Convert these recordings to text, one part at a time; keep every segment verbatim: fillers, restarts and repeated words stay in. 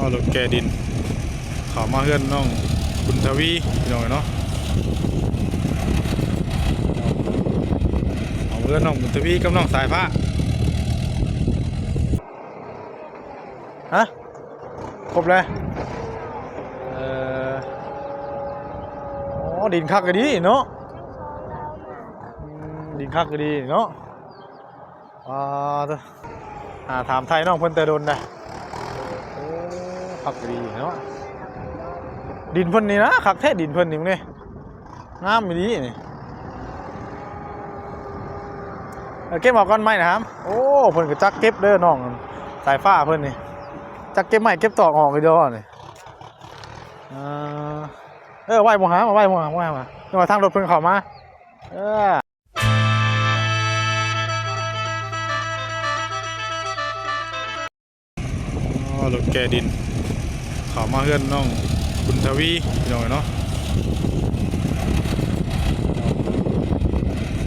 เอารถแก่ดิน เข้ามาเฮือนน้องบุญทวีพี่น้องเนาะ เอาเฮือนน้องบุญทวีกับน้องสายฟ้า ฮะ ครบเลย เอ่อ โอ้ ดินคักก็ดีเนาะ อืม ดินคักก็ดีเนาะ อ่า อ่า ถามไทยน้องเพิ่นแต่โดนนะ โอ้ คักดีเนาะ ดินเพิ่นนี่นะ คักแท้ดินเพิ่นนี่ งามอีหลีนี่ เอาเก็บออกก่อนไม้นะครับ โอ้ เพิ่นก็จักเก็บเด้อน้อง สายฟ้าเพิ่นนี่ จักเก็บไม้เก็บตอกออกอีกเด้อนี่ อ่า เออ ไว้บ่หา ไว้บ่หา ไว้บ่หา จังหวะทางรถเพิ่นเข้ามา เออ อ๋อ รถแก่ดิน เข้ามาเฮือนน้องบุญทวีพี่น้องเนาะ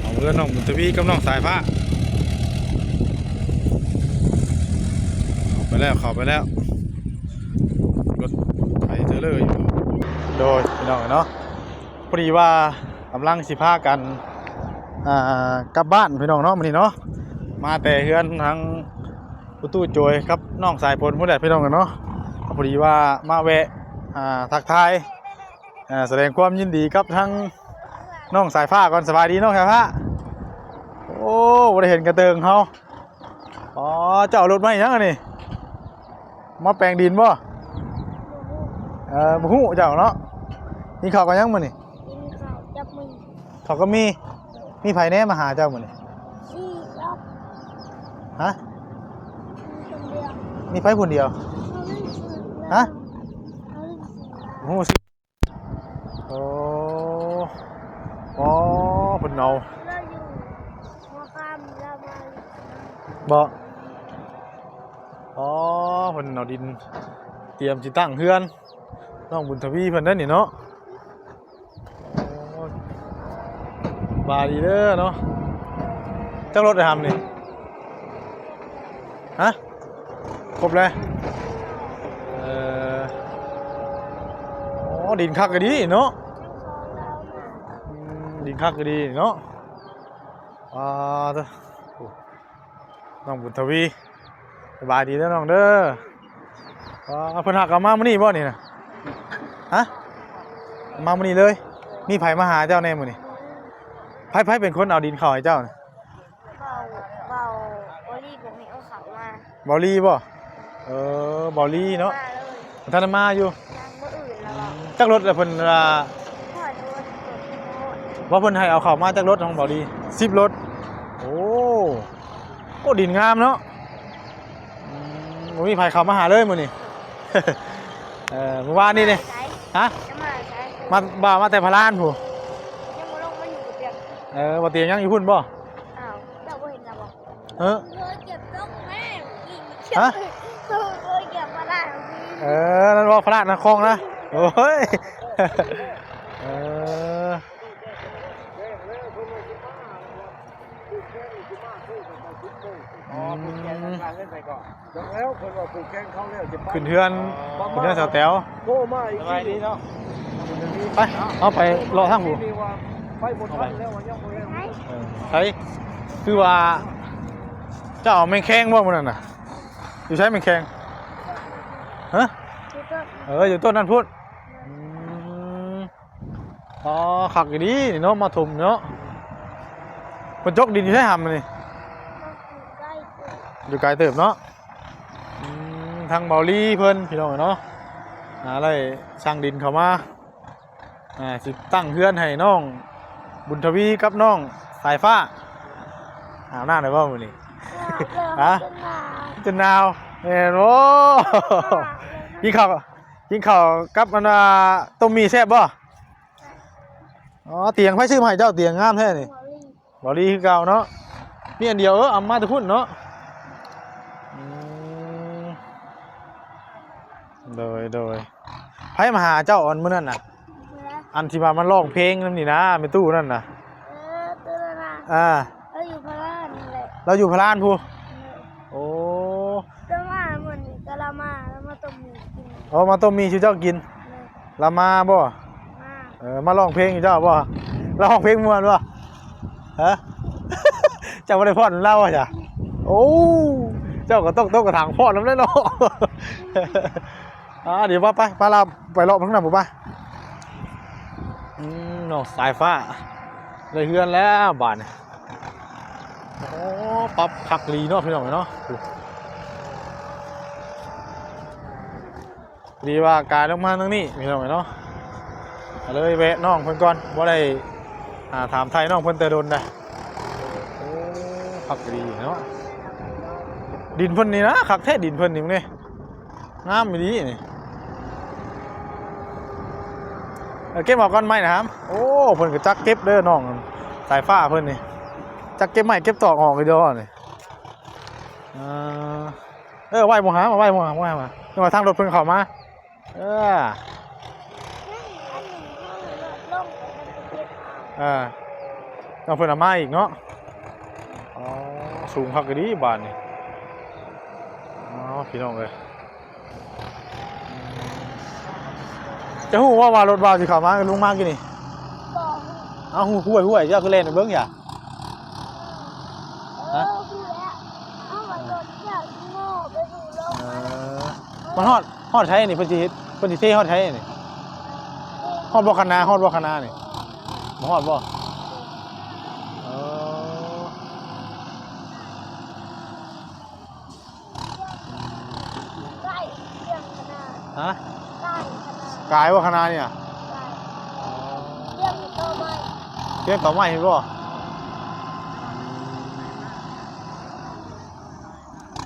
เอาเฮือนน้องบุญทวีกับน้องสายฟ้า เข้าไปแล้ว เข้าไปแล้ว รถไถเทรลเลอร์อยู่ โดยพี่น้องเนาะ พอดีว่ากำลังสิพากัน อ่า กลับบ้านพี่น้องเนาะ มื้อนี้เนาะ มาแต่เฮือนทั้งประตูโจยกับน้องสายฝนพู้นแหละพี่น้องเนาะ พอดีว่ามาแวะ อ่า ทักทาย อ่า แสดงความยินดีกับทั้งน้องสายฟ้าก่อน สบายดีน้องสายฟ้า โอ้ บ่ได้เห็นกระเติงเฮา อ๋อ เจ้าเอารถมาอีหยังอันนี้ มาแปลงดินบ่ เออ บ่ฮู้เจ้าเนาะ กินข้าวกันยังมื้อนี้ กินข้าวจับมือ เขาก็มี มีไผแหน่มาหาเจ้ามื้อนี้ สี่รอบ ฮะ มีคนเดียว มีไผผู้เดียว เขาเล่นฟืน ฮะ เขาเล่นฟืน โอ้โห สิ โอ้ อ๋อ เพิ่นเอา เราอยู่หัวค่ำเรามา บ่ อ๋อ เพิ่นเอาดิน เตรียมสิตั้งเฮือน น้องบุญทวีเพิ่นเด้อนี่เนาะ โอ้ บายดีเด้อเนาะ จักรถได้ทำนี่ ฮะ ครบเลย เออ อ๋อ ดินคักก็ดีเนาะ อืม ดินคักก็ดีเนาะ อ่า เด้อ โอ้ น้องบุญทวี สบายดีเด้อน้องเด้อ อ๋อ เพิ่นหากเอามามื้อนี้บ่นี่นะ ฮะ มามื้อนี้เลย มีไผมาหาเจ้าแน่มื้อนี้ ไผ ไผเป็นคนเอาดินเข้าให้เจ้าน่ะ เบา เบา บอลลี่บอกให้เอาเขามา บอลลี่บ่ เออ บอลลี่เนาะ มาเลย ท่านมาอยู่ ยังบ่อื่นแล้วอะ จักรถละเพิ่นว่า ขอโทษ ว่าเพิ่นให้เอาเข้ามาจักรถของบอลลี่ สิบรถ โอ้ โอ้ ดินงามเนาะ อืม บ่มีไผเข้ามาหาเลยมื้อนี้ เออ มื้อวานนี้นี่ ใช้ ฮะ จะมาใช้ มา บ่าวมาแต่พะลานพู้น ยังบ่ลงมาอยู่กับเปียก เออ บ่เตียงยังอยู่พุ่นบ่ อ้าว เจ้าบ่เห็นจ้ะบ่ เออ เธอเก็บลงแม่ ฮะ เธอเก็บมาได้ เออ นั่นว่าพะลานนะ คลองนะ โอ้ย เออ อ๋อ ผูกแขนกันเล่นไปก่อน แล้วเพิ่นว่าผูกแขนเขาแล้วจะไป ขึ้นเฮือน อ๋อ ขึ้นเฮือนสาวแต๋ว โทรมาอีก สบายดีเนาะ ไป เอาไปเลาะทางผู้ นี่ว่าไปบ่ทันแล้ว ว่ายังบ่แล้ว เออ ใช่ คือว่า เจ้าเอาแมงแคงบ่มื้อนั้นน่ะ อยู่ใช้แมงแคง ฮะ อยู่ต้น เออ อยู่ต้นนั่นพุ้น อืม อ๋อ คักอีหลีนี่เนาะ มาถมเนาะ เพิ่นจกดินอยู่ไสหำนี่ อยู่ไกลเติบเนาะ อืม ทางเบาลีเพิ่นพี่น้องเนาะ อ่า ได้สั่งดินเข้ามา อ่า สิตั้งเฮือนให้น้องบุญทวีกับน้องสายฟ้า อาบน้ำได้บ่มื้อนี้ อาบแล้ว ฮะ จนหนาว จนหนาว แม่นบ่ อาบแล้ว กินข้าว กินข้าวกับอันว่าต้มหมี่แซ่บบ่ อ๋อ เตียงไผซื้อมาให้เจ้า เตียงงามแท้นี่ เบาหลี เบาหลีคือเก่าเนาะ มีอันเดียว เออ เอามาแต่พุ้นเนาะ อืม โดย โดย ไผมาหาเจ้าอันมื้อนั้นน่ะ เวลา อันที่ว่ามันร้องเพลงนำนี่นะ แม่ตู้นั่นน่ะ เออ ตัวนั้นน่ะ อ่า เราอยู่พะลานนี่แหละ เราอยู่พะลานพู้น เออ โอ้ แต่ว่ามื้อนี้ก็เรามา เรา มาต้มหมี่กิน โอ้ มาต้มหมี่สู่เจ้ากิน เลย ลาวมาบ่ มา เออ มาร้องเพลงอยู่เจ้าบ่ ลาวร้องเพลงม่วนบ่ ฮะ เจ้าบ่ได้ฟ้อนนำลาวบ่จ้ะ โอ้ เจ้าก็ต้องตกกระถางฟ้อนนำแหล้เนาะ อ่า เดี๋ยวว่าไป พาลาวไปเลาะเบิ่งนำบ่ไป อืม น้องสายฟ้า ได้เฮือนแล้วบาดนี้ โอ้ ปรับคักอีหลีเนาะพี่น้องเนาะ ดีว่ากายลงมาทางนี้พี่น้องเนาะ ก็เลยแวะน้องเพิ่นก่อน บ่ได้ อ่า ถามไถ่น้องเพิ่นแต่โดนได้ โอ้ คักอีหลีเนาะ ดินเพิ่นนี่นะ คักแท้ดินเพิ่นนี่ งามอีหลีนี่ เออ เก็บเอาก้อนไม้นะครับ โอ้ เพิ่นก็จักเก็บเด้อน้อง สายฟ้าเพิ่นนี่ จักเก็บไม้เก็บตอกออกอีกเด้อนี่ อ่า เออ ไว้บ่หา ไว้บ่หา ไว้บ่หา จังว่าทางรถเพิ่นเข้ามา เออ เออ ต้องเพิ่นเอามาอีกเนาะ อ๋อ สูงคักอีหลีบาดนี้ อ๋อ พี่น้องเอ้ย จะฮู้ว่า ว่ารถบ่าวสิเข้ามา ลุงมากินนี่ บ่ฮู้ เอ้า ฮู้ ห้วย ห้วย เจ้าคือแล่นไปเบิ่งหยา เออ ฮะ ฮู้แล้ว เอ้า ว่ารถเจ้าสิโง่ไปดูโลก เออ มันฮอด ฮอดไสนี่ เพิ่นสิเฮ็ด เพิ่นสิเทฮอดไสนี่ ฮอดบ่คันนา ฮอดบ่คันนานี่ บ่ฮอดบ่ เออ ใกล้เรื่องขนาด ฮะ ใกล้ขนาด กายบ่คันนาเนี่ย ใกล้ เรื่องต่อไม้ เรื่องต่อไม้เห็นบ่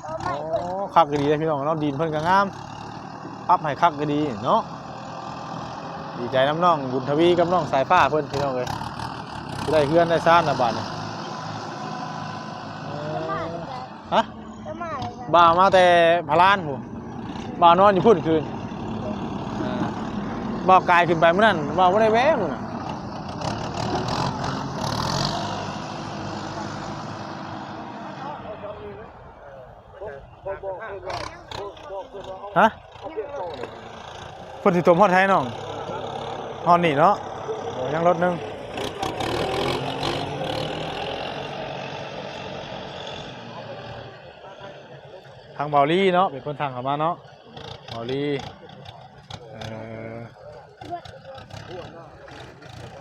ต่อไม้ โอ้ เพิ่น คักอีหลีเด้อพี่น้องเนาะ ดินเพิ่นก็งาม ปรับให้คักอีหลีเนาะ ดีใจนำน้องบุญทวีกับน้องสายฟ้าเพิ่นพี่น้องเอ้ย ได้เฮือนได้ซานแล้วบาดนี้ เออ ฮะ บ่าวมาแต่พะลานพู้น บ่าวนอนอยู่พู้นคืน อ่า บ่าวกายขึ้นไปมื้อนั้น บ่าวบ่ได้แวะมื้อนั้น ฮะ เพิ่นสิถมฮอดไสน้อง ฮอดนี่เนาะ โอ้ ยังรถหนึ่ง ทางบ่าวลีเนาะ เป็นคนทางเข้ามาเนาะ บ่าวลี เอ่อ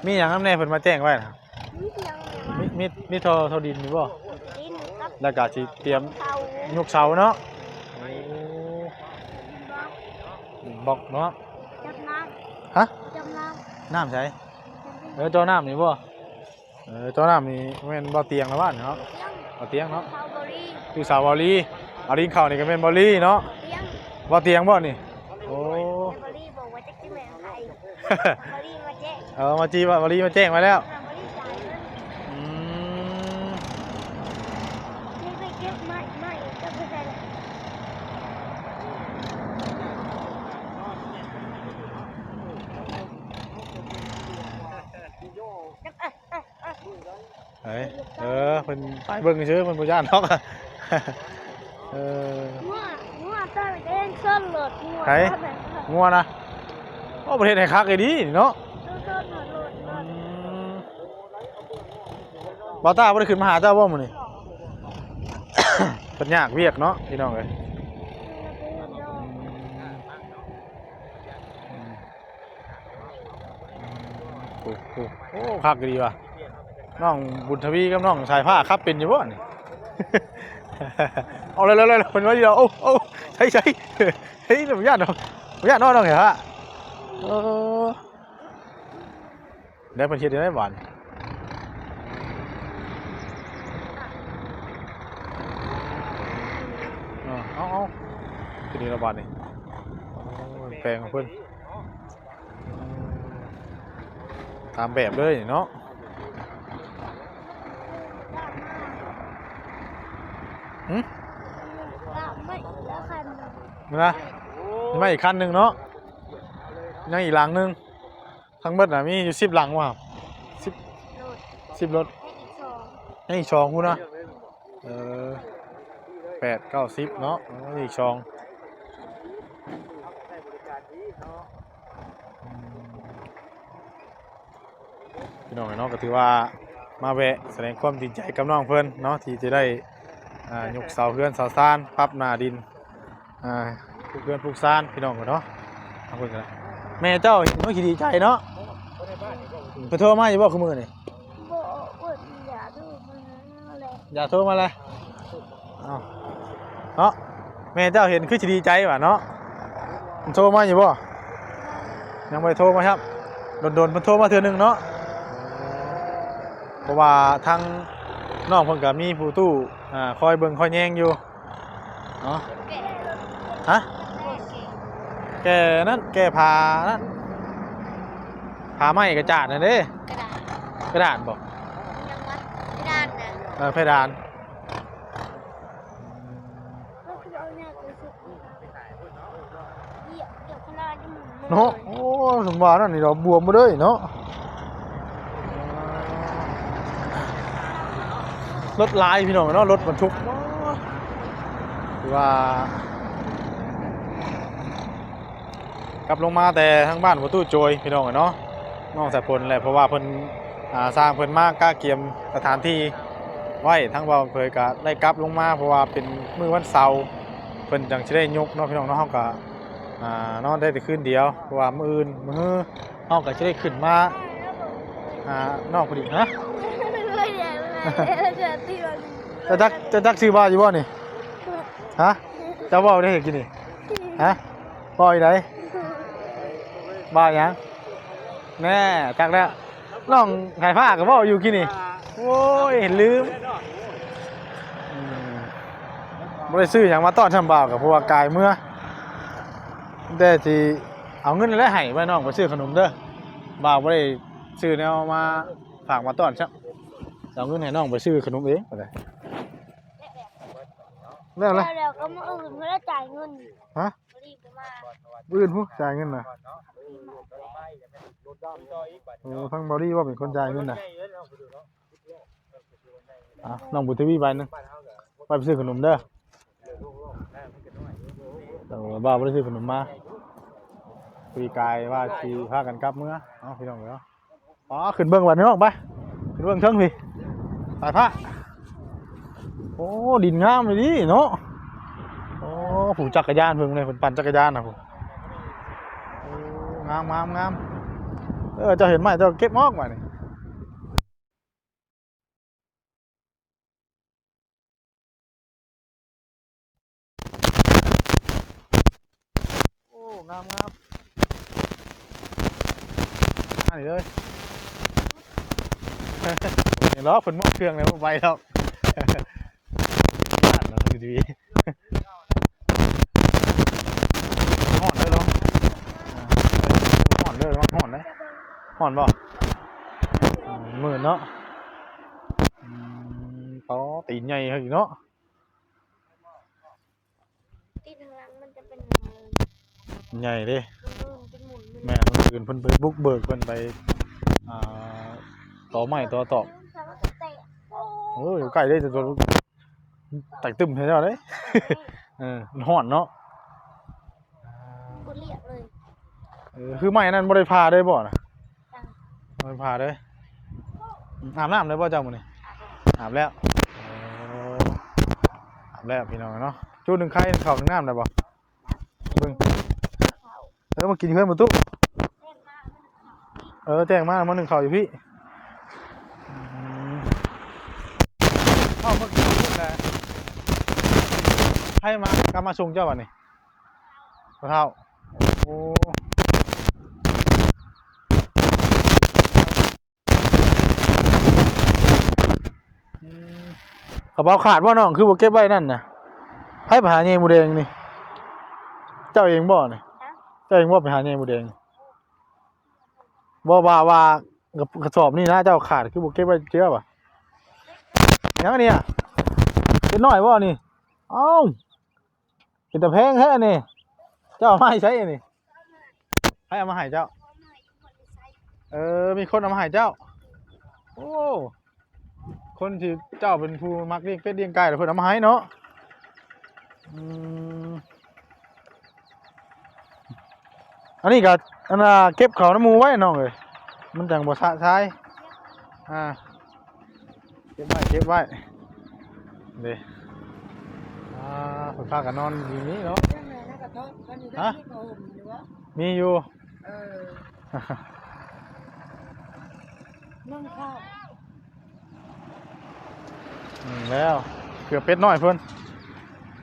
มีหยังนำแน่เพิ่นมาแจ้งไว้นะ มีเตียงไหมวะ มี มี มีท่อ ท่อดินอยู่บ่ ดินครับ แล้วก็สิเตรียม เสา ยกเสาเนาะ โอ้ บล็อก บล็อกเนาะ จับน้ำ ฮะ จับน้ำ น้ำไส จับน้ำ เออ เจาะน้ำนี่บ่ เออ เจาะน้ำนี่แม่นบ่าวเตียงละบ้านเนาะ เตียง บ่าวเตียงเนาะ เสาบ่าวลี อยู่เสาบ่าวลี เอาดินเข้านี่ก็แม่นบ่าวลีเนาะ เตียง บ่าวเตียงบ่นี่ โอ้ แต่บ่าวลีบอกว่าจักสิแม่นไผ บ่าวลีมาแจ้ง เออ มาจีบ่าวลีมาแจ้งไว้แล้ว อ่า บ่าวลีจ่ายเงิน อืม นี่ไปเก็บไม้ ไม้ก็ไปใส่ เฮ้ย เออ เพิ่นไปเบิ่งซื่อ เพิ่นบ่ย้านดอก เออ งัว งัวตอนเล่นส้นรถ งัว ไผ ตอนนั้น งัวนะ โอ้ ประเทศไทยคักอีหลีเนาะ ส้นรถ อืม บ่าวต้าบ่ได้ขึ้นมาหาเจ้าบ่มื้อนี้ เพิ่นยากเวียกเนาะ พี่น้องเอ้ย อืม โอ้โห โอ้ คักดีว่ะ น้องบุญทวีกับน้องสายฟ้าขับเป็นอยู่บ่นี่ เอาเลยเลยเลยเพิ่นว่าเดียว โอ้ โอ้ ใช่ใช่ เฮ้ย บ่ย่านดอก บ่ย่านดอกน้องเหรอฮะ เออ ได้เพิ่นเฮ็ดได้หวาน เออ เอา เอา ทีนี้ละบาดนี่ โอ้ย แปลงของเพิ่น ตามแบบเลยเนาะ หึ ไม่แล้วคันหนึ่ง นะ ไม่อีกคันหนึ่งเนาะ ยังอีกหลังหนึ่ง ทั้งหมดน่ะมีอยู่สิบหลังว่ะ สิบ รถ สิบรถ ให้อีกสอง ยังอีกสองพู้นนะ เออ แปด เก้า สิบ เนาะ เออ อีกสอง พี่น้องเนาะ ก็ถือว่ามาแวะแสดงความดีใจกับน้องเพิ่นเนาะ ที่จะได้ อ่า ยกเสาเฮือนเสาซาน ปรับหน้าดิน อ่า ปลูกเฮือนปลูกซาน พี่น้องเนาะ เอาเพิ่นก็ได้ แม่เจ้าเห็นเพิ่นสิดีใจเนาะ เพิ่นโทรมาอยู่บ่คือมื้อนี่ บ่ อดอยากดูมันนั่นแหละ อย่าโทรมาเลย อ้าว เนาะ แม่เจ้าเห็นคือสิดีใจว่ะเนาะ มันโทรมาอยู่บ่ ยังบ่ได้โทรมาครับ โดนๆ มันโทรมาเทื่อหนึ่งเนาะ เพราะว่าทางน้องเพิ่นก็มีผู้ตู้ อ่า คอยเบิ่งคอยแยงอยู่ เนาะ แก่ ฮะ แก่ แก่นั่น แก่ผ้านั่น ผ้าไหมกระจาดนั่นเด้ กระดาษ กระดาษบ่ ยังวะ เพดานนะ เออ เพดาน แล้วคือเอาเนี่ยไปสุดเหยียบ เหยียบข้างหน้าจะหมุนมา เนาะ เลย โอ้ สมว่านั่นนี่ดอกบวมบ่เด้ยเนาะ รถหลายพี่น้องเนาะ รถบรรทุก ถือว่า กลับลงมาแต่ทางบ้านประตูโจยพี่น้องเนาะ น้องสายฝนแหละ เพราะว่าเพิ่น อ่า สร้างเพิ่นมากะเกียมสถานที่ไว้ ทางบ่าวเผยก็ได้กลับลงมา เพราะว่าเป็นมื้อวันเสาร์ เพิ่นจังสิได้ยกเนาะพี่น้องเนาะ เฮาก็ อ่า นอนได้แต่คืนเดียว เพราะว่ามื้ออื่นมื้อฮือเฮาก็สิได้ขึ้นมา อ่า นอกพอดี ฮะ เจ้าจัก เจ้าจักชื่อบ่าวอยู่บ่นี่ ฮะ เจ้าเว้าได้กินนี่ ฮะ เว้าอยู่ได บ่าวหยัง แน่ จักแล้ว น้องไข่ฟ้าก็เว้าอยู่กินนี่ โอ้ย ลืม อืม บ่ได้ซื้อหยังมาต้อนช่ำบ่าว ก็เพราะว่ากายเมือ แต่สิเอาเงินแล้วให้ไว้น้องไปซื้อขนมเด้อ บ่าวบ่ได้ซื้อแนวมาฝากมาต้อนซ้ำ เอาเงินให้น้องไปซื้อขนมเองก็ได้ แล้วละ แล้วก็มื้ออื่นเพิ่นจ่ายเงิน ฮะ บ่ดีบ่มา มื้ออื่นพุ้นจ่ายเงินน่ะ โอ้ ทั้งบ่าวดีว่าเป็นคนจ่ายเงินน่ะ อ่ะ น้องบุญทวีใบหนึ่ง ไปไปซื้อขนมเด้อ เออ บ่าวบ่ได้ซื้อขนมมา คุยกายว่าสิพากันกลับเมือ เอ้า พี่น้องเนาะ อ๋อ ขึ้นเบิ่งบัดนี้น้องไป ขึ้นเบิ่งเทิงพี่ สายฟ้า โอ้ ดินงามเลยดิเนาะ โอ้ ผู้จักรยานเพิ่นเลย เพิ่นปั่นจักรยานน่ะผู้ โอ้ งาม งาม งาม เออ เจ้าเห็นไหม เจ้าเก็บออกมานี่ โอ้ งาม งาม อันนี้เลย นี่ล้อเพิ่นมอบเครื่องแล้วไปแล้ว บ้านเราดีๆ ฮ้อนเลยเหรอ อ่า ฮ้อนเลยเหรอ ฮ้อนเลย ฮ้อนบ่ อืม มืดเนาะ อืม ต่อตีนใหญ่เฮ้ยเนาะ ตีนข้างหลังมันจะเป็น ใหญ่เด้ มันเป็นหมุนๆ แม่น เพิ่น เพิ่นไปบุกเบิก เพิ่นไป อ่า ต่อไม้ต่อตอก แล้วมันก็แตก โอ้ย ใกล้ได้แต่ตัว แตกตึมให้เจ้าเด้ เออ มันฮ้อนเนาะ บ่เรียกเลย เออ คือไม้นั่นบ่ได้ผ่าได้บ่น่ะ จ้ะ บ่ได้ผ่าเด้ อาบน้ำได้บ่เจ้ามื้อนี้ อาบแล้ว โอ้ อาบแล้วพี่น้องเนาะ จูดหนึ่งไข่หนึ่งข้าวหนึ่งน้ำได้บ่ เบิ่ง เออ มากินเพื่อนประตู เออ แจ้งมา มาหนึ่งข้าวอยู่พี่ อืม เอ้า เมื่อกี้พูดแล้ว ให้มา กลับมาส่งเจ้าวันนี้ พ่อเฒ่า โอ้ อืม กระเป๋าขาดบ่น้อง คือบ่เก็บไว้นั่นน่ะ ไผไปหาแยงหมูแดงนี่ เจ้าเองบ่นี่ ฮะ เจ้าเองบ่ไปหาแยงหมูแดง บ่ว่า ว่ากระ กระสอบนี่นะ เจ้าขาด คือบ่เก็บไว้เจ้าบ่ หยังอันนี้อะ เป็นน้อยบ่นี่ เอ้า เป็นตาแพงแท้นี่ เจ้าเอามาให้ใช้อันนี้ ใครเอามาให้เจ้า เออ มีคนเอามาให้เจ้า โอ้ คนที่เจ้าเป็นผู้มักเลี้ยงเป็ดเลี้ยงไก่แล้วเพิ่นเอามาให้เนาะ อืม อันนี้ก็ อันน่ะ เก็บเข้านำหมู่ไว้น้องเอ้ย มันจั่งบ่สะสาย อ่า เก็บไว้ เก็บไว้ เด้ อ่า เพิ่นพากันนอนอยู่นี่เนาะ จังได๋นะกระต๊อบ อันนี้ ฮะ มีผ้าห่มอยู่บ่ มีอยู่ เออ นึ่งข้าว อืม แล้ว เกลือเป็ดน้อยเพิ่น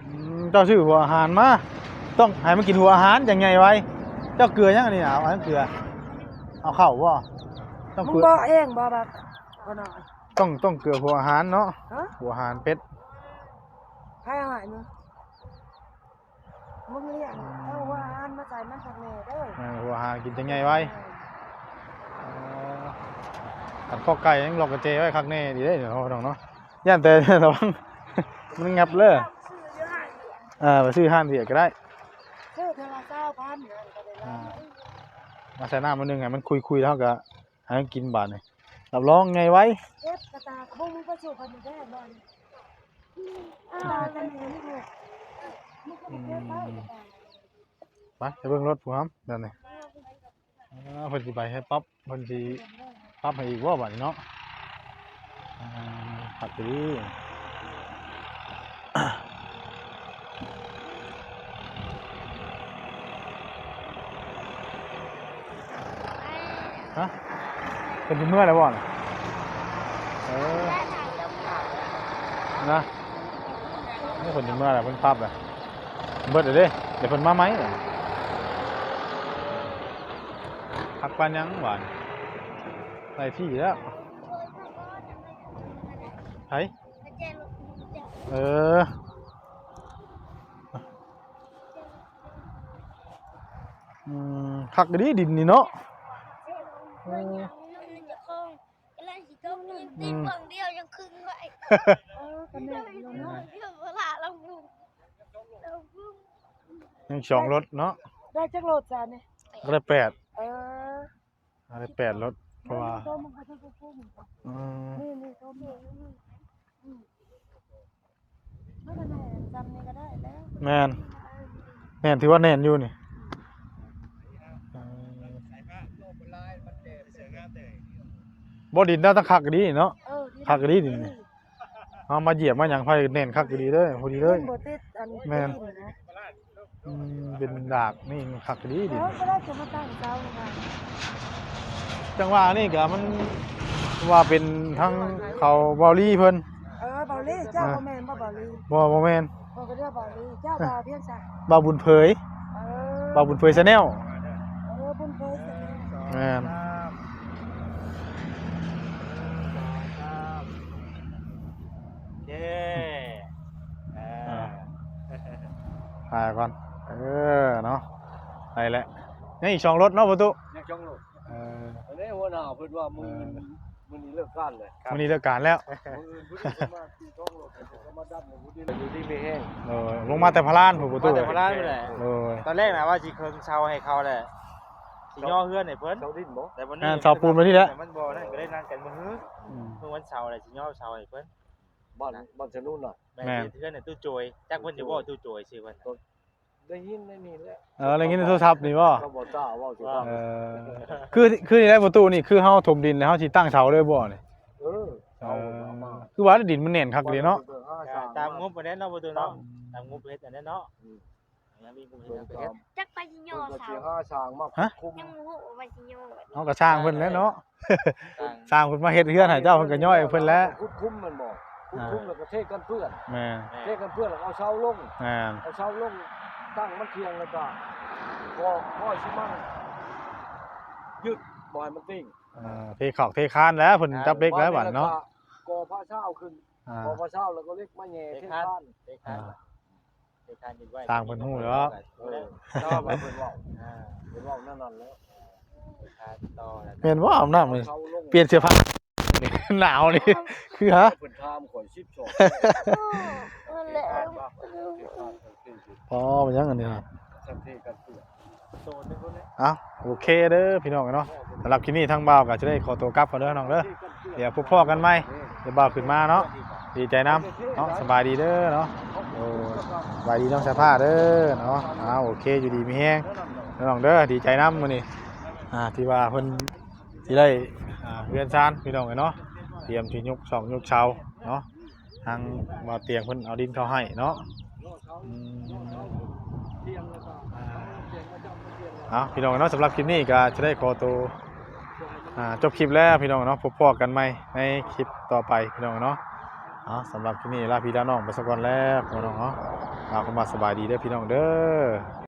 อืม เจ้าซื้อหัวอาหารมา ต้องให้มันกินหัวอาหารจั่งใหญ่ไว เจ้าเกลือหยังอันนี้น่ะ เอาอันนั้นเกลือ เอาเข้าบ่ ต้อง มึง เกลือ บอกเองบ่ บัก บ่น้อย ต้อง ต้องเกลือหัวอาหารเนาะ ฮะ หัวอาหารเป็ด ใครเอาให้มึง มึงเลี้ยง เอาหัวอาหารมาใส่มันคักแน่เด้อ เออ หัวอาหารกินจั่งใหญ่ไว เออ เออ คันข้อไก่ยังล็อกกระเจไว้คักแน่ดีเด้เนาะ น้องเนาะ ย่านแต่ระวัง มันงับเลย ซื้ออยู่ห้างเดียว เออ ไปซื้อห้างเดียวก็ได้ ซื้อเทื่อละซาวพัน นั่นก็ได้หลาย อ่า มาใส่น้ำมื้อหนึ่งให้มันคุยๆ แล้วก็ให้มันกินบาดนี่ รับรองใหญ่ไว เก็บกระตากระบุงมันก็สู้กันอยู่ได้บ่นี่ อ่า แต่นี่มันก็ มันก็บ่เก็บไว้กระตาก ไป ไปเบิ่งรถผู้หำนั่นนี่ อ่า เพิ่นสิไปให้ปรับ เพิ่นสิปรับให้อีกบ่บาดนี้เนาะ อ่า คักอีหลี ฮะ เพิ่นสิเมือแล้วบ่น่ะ เออ นะ นี่เพิ่นสิเมือแล้ว เพิ่นปรับแล้ว เบิดแล้วเด้ เดี๋ยวเพิ่นมาใหม่ คักปานหยังหวาน ได้ที่แล้ว ไผ เออ อืม คักอีหลีดินนี่เนาะ เออ กำลังสิตก ยังติด อืม เบิ่งเดียวยังครึ่งไว้ เออ ก็แม่นอยู่เนาะ เดี๋ยวเวลาลงดู ยังสองรถเนาะ ได้จักรถจ้ะนี่ ก็ได้แปด เออ อะไรแปดรถ เพราะว่า นี่ตัวมันก็จะพุ่ง อืม นี่ นี่ตัวมัน อืม มันก็แน่น จำนี่ก็ได้แล้ว แน่น แน่น ถือว่าแน่นอยู่นี่ อืม บ่ดินน่าจะคักดีเนาะ เออ คักดีดินนี่ เอามาเหยียบมาหยังไผแน่นคักดีเด้อ พอดีเลย มันบ่ติดอัน แม่น ดินนะ อืม เป็นดากนี่คักดีดิ เออ ก็ได้จะมาตั้งเสาค่ะ จังหวะนี่ก็มันว่าเป็นทั้งเขาเบาลี่เพิ่น เออ เบาลี่ เจ้า อ่า บ่แม่นบ่เบาลี่ บ่ บ่แม่น บ่ก็เรียกเบาลี่ เจ้าบ่าวเพียงสา บ่าวบุญเผย เออ บ่าวบุญเผย Channel เออ บุญเผย Channel แม่น หนึ่ง สอง สาม หนึ่ง สอง สาม โอเค อ่า อ่า ถ่ายก่อน เออ เนาะ ไปแล้ว ยังอีกสองรถเนาะ ประตู ยังสองรถ เออ อันนี้หัวหน้าเพิ่นว่ามื้อ เออ มื้อนี้เลิกการเลย มื้อนี้เลิกการแล้ว มื้ออื่นเพิ่นก็มาตีสองรถ เพิ่นก็มาดันอยู่ที่ อยู่ที่มีแห้ง เออ ลงมาแต่พะลานพุ้น ประตู มาแต่พะลานพุ้นแหละ เออ ตอนแรกน่ะว่าสิเคิงเสาให้เขาแหละ สิย่อเฮือนให้เพิ่น เสาดินบ่ แต่วันนี้ อ่า เสาปูนไว้นี่แหละ แต่มันบ่นั่นก็ได้นัดกันมื้อฮื้อ อืม มื้อวันเสาร์แหละสิย่อเสาให้เพิ่น บ้าน บ้านสนุนน่ะ แม่น แม่น เฮ็ดเฮือนให้ตู้โจย จักเพิ่นสิเว้าตู้โจยซื่อเพิ่น ได้ยินในนี่แหละ เออ ได้ยินในโทรศัพท์นี่บ่ เขาบอกจ้าเว้าสิว่า เออ คือ คือนี่แหละประตูนี่ คือเฮาถมดินแล้วเฮาสิตั้งเสาเลยบ่นี่ เออ เสาเอามา เออ คือว่าดินมันแน่นคักเลยเนาะ เออ ตามงบอันนั้นเนาะประตูเนาะ อืม ตามงบเฮ็ดอันนั้นเนาะ อืม ยังมีงบเฮ็ดอันนั้น จักไปสิย่อเสา เพิ่นก็สิหาช่างมา ฮะ คุม ยังบ่ฮู้ว่าสิย่อ เฮาก็ช่างเพิ่นแหละเนาะ ช่าง สร้างเพิ่นมาเฮ็ดเฮือนให้เจ้า เพิ่นก็ย่อให้เพิ่นแหละ ขุดคุ้มแม่นบ่ ขุดคุ้ม อ่า แล้วก็เทกันเปื้อน แม่น เทกันเปื้อนแล้วก็เอาเสาลง แม่น เอาเสาลง ตั้งมันเคียงแล้วก็ก่อ ก่อซิเมนต์ยึดบ่ให้มันติ่ง เออ เทขอกเทคานแล้ว เพิ่นจับเหล็กแล้วบัดเนาะ ก่อผ้าเช้าขึ้น อ่า ก่อผ้าเช้าแล้วก็เหล็กมาแหย่เทคาน เทคาน อ่า เทคานดินไว้ สร้างเพิ่นฮู้แล้ว เออ เจ้าว่าเพิ่นเว้า อ่า เพิ่นเว้าแนวนั้นแล้ว เทคานต่อแล้ว แม่นบ่ อาบน้ำนี่ เสาลง เปลี่ยนเสื้อผ้า หนาวนี่ คือฮะ เพิ่นถามข่อยสิบสอง นั่นแหละ อ๋อ เป็นหยังอันนี้ฮะ สันติกันเปื้อน เอ้า โอเคเด้อพี่น้องเนาะ สำหรับคลิปนี้ทางบ่าวก็จะได้ขอตัวกลับก่อนเด้อน้องเด้อ เดี๋ยวพบพ้อกันใหม่ เดี๋ยวบ่าวขึ้นมาเนาะ ดีใจนำเนาะ สบายดีเด้อเนาะ โอ้ สบายดีน้องสายฟ้าเด้อเนาะ อ้าว โอเค อยู่ดีมีแฮง น้องเด้อ ดีใจนำมื้อนี้ อ่า ที่ว่าเพิ่นสิได้ อ่า เฮือนซานพี่น้องเอ้ยเนาะ เตรียมสิยกซอกยกเสาเนาะ ทางบ่าวเตียงเพิ่นเอาดินเข้าให้เนาะ อืม อ่า เอาพี่น้องเนาะ สำหรับคลิปนี้ก็จะได้ขอตัว อ่า จบคลิปแล้วพี่น้องเนาะ พบพ้อกันใหม่ในคลิปต่อไปพี่น้องเนาะ เอา สำหรับคลิปนี้ลาพี่ลาน้องไปซะก่อนแล้วพี่น้องเนาะ เอา คำว่าสบายดีเด้อพี่น้องเด้อ